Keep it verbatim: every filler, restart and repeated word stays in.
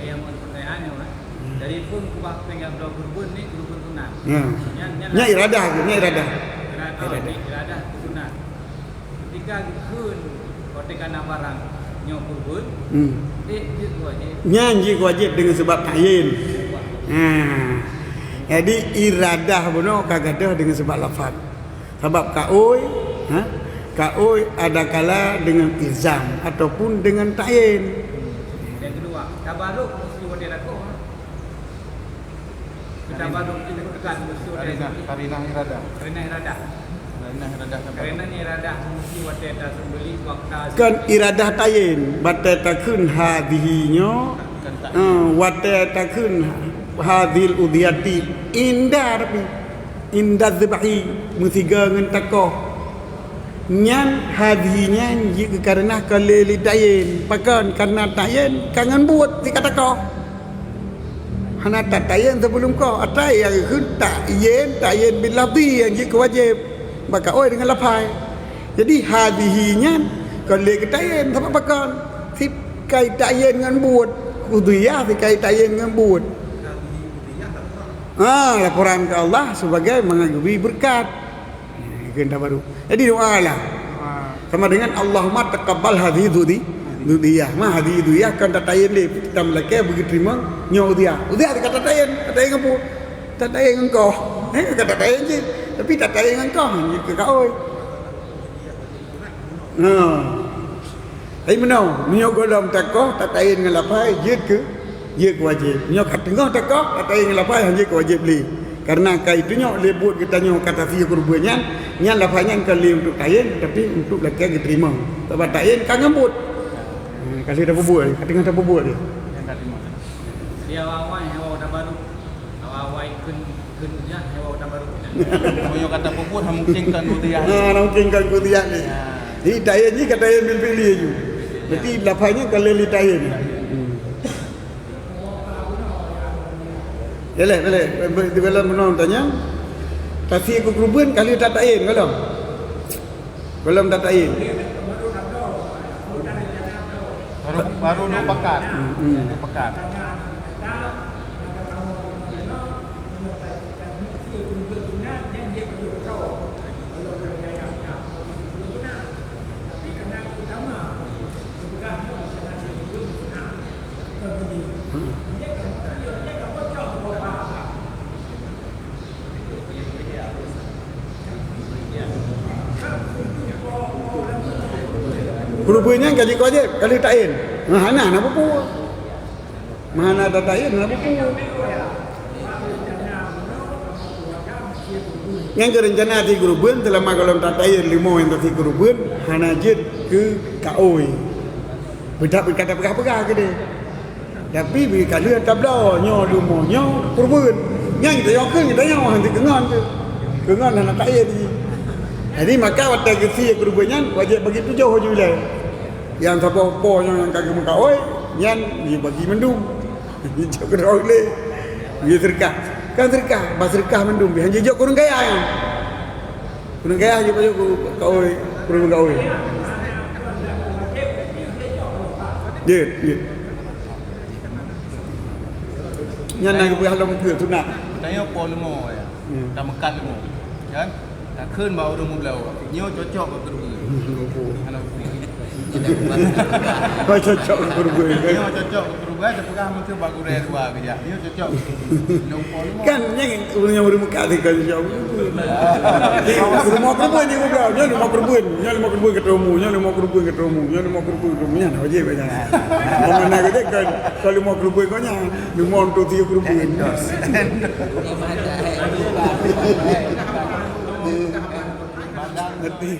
Nyang pertanyaan nyoe, eh. Hmm. Dari phon kubah pengak bloe kurban ni kurban sunat. Ya. Nyan, nyan Nya lah. Iradah tu, nya iradah. Iradah, Iradah. Iradah tu sunat. Ketika geukheun watèe ka na barang nyoe kurban, Hmm. eh, jeuet wajéb. Nyan jeuet wajéb deungon sabab ta'yin. Ha. Jadi iradah bunoe ka gadôh deungon sabab lafaz. Sabab kaôi, ha? Kaôi adakala deungon ilzam ataupun deungon ta'yin. Nyang keudua, tabaruk meusti watèe lakoe, ha? Tabaruk itu bukan meusti watèe Karinah, karinah iradah. Karinah iradah. Karinah iradah tabaruk. Karinah iradah meusti watèe taseumbeli waktu. Kan iradah ta'yin, watèe takheun hadhihi nyoe, Kan ta'yin. eh, watèe takheun hadhil udhiyati inda tapi. Inda dzibhi, meusigoe ngon takoh. Nyan hadhi nyan jeuet keu kareuna ka lé li ta'yin. Pakon? Kareuna ta'yin ka ngon buet, si ka takoh. Hana tata'yin sibeulom koh. Ata nyang kheun ta'yin, ta'yin bil lafzi nyang jeuet keu wajéb. Bak kaôi deungon lafai. Jadi hadhihi nyan ka lé keu ta'yin, sabab pakon? Si ka ta'yin ngon buet. Udhiyah si ka ta'yin ngon buet. Ha, laporan ke Allah sebagai mengagumi berkat. Ha, keu tabaruk. Jadi doalah. Ha. Sama dengan Allahumma taqabbal hadhihi dzudi-, dzudiyah. Ma hadhihi dzudiyah kan tata'yin lé, kita meulakèe beugeuteurimong nyoe udhiyah. Udhiyah ka tata'yin, tata'yin ngon peue? Tata'yin ngon koh. Eh, ka tata'yin cit. Tapi tata'yin ngon koh, nyan keu kaôi. Ha. Hai meunoe, meunyoe gohlom takoh, tata'yin ngon lafai, jeuet keu, jeuet keu wajéb. Meunyoe ka teungoh takoh, tata'yin ngon lafai, han jeuet keu wajéb lé. Kareuna ka itunyok lé buet geutanyoe ka tasi kurban nyan, nyan lafai nyan ka lé untuk ta'yin, tapi untuk lakèe geuteurimong. Sabab ta'yin ka ngon buet. Ha, ka lheueh tapeubuet, ka teungoh tapeubuet lé. Di awai-awai nyoe tabaruk. Awai-awai kheun, kheun udhiyah, nyoe tabaruk. Meunyoe ka tapeubuet, hana mungkin kon udhiyah. Ha, hana mungkin kon udhiyah lé. Ya. Jadi ta'yin nyan ka ta'yin bil fi'li laju. Berarti lafai nyan ka lé li ta'yin. Hmm. Boleh, boleh. Boleh, boleh meunoe tanya. Tasi keu kurban ka lheueh tata'yin, gohlom? Gohlom tata'yin. Baru, baru dua pakat. Hmm, hmm. Dua pakat. Hmm. Kurban nyan ka jeuet keu wajéb, ka lheueh ta'yin. Nah, hana, hana peue-peue. Meuhana tata'yin, hana peue-peue. Nyang keu reuncana tasi kurban, seulama gohlom tata'yin leumo nyang tasi kurban, hana jeuet keu kaôi. Beudak, beudak tapeugah-peugah keudeh. Tapi beu ka lheueh tabloe nyoe leumo nyoe kurban. Nyan geutanyoe kheun, geutanyoe hana keungon tu. Keungon hana kaya di. Jadi maka watèe geusie kurban nyan wajéb bagi tujoh ju ilèe. Nyang saboh po nyoe nyang ka geumeukaôi, nyan jibagi mandum. Jijok keudroe ilèe. Jiseudeukah. Kan seudeukah, bah seudeukah mandum. Han jijok keu ureueng kaya nyan. Ureueng kaya jeuet pajoh keu kaôi, keu ureueng kaôi. Jeuet, jeuet. Nyan na geupeugah lom keu sunat. Tanyoe po leumo ya. Hmm. Tameukat leumo. Kan? Takheun bak ureueng meubloe. Nyoe cocok bak keureubeuen. Hana peue. Hana peue. Kau cocok keu keureubeuen, kan? Nyoe cocok keu keureubeuen, tapeugah meukeue bak gurèe dua keujah. Nyoe cocok. Nyoe po leumo. Kan, nyan ureueng nyang ureueng meukat teuka jaweueb. Leumo keureubeuen jih gohlom. Nyoe leumo keureubeuen. Nyoe leumo keureubeuen keu tamu. Nyoe leumo keureubeuen keu tamu. Nyoe leumo keureubeuen keu tamu. Nyan wajéb nyan. Mana geude kan, kalau leumo keureubeuen keu nyan, leumo untuk tiep keureubeuen. Ngerti?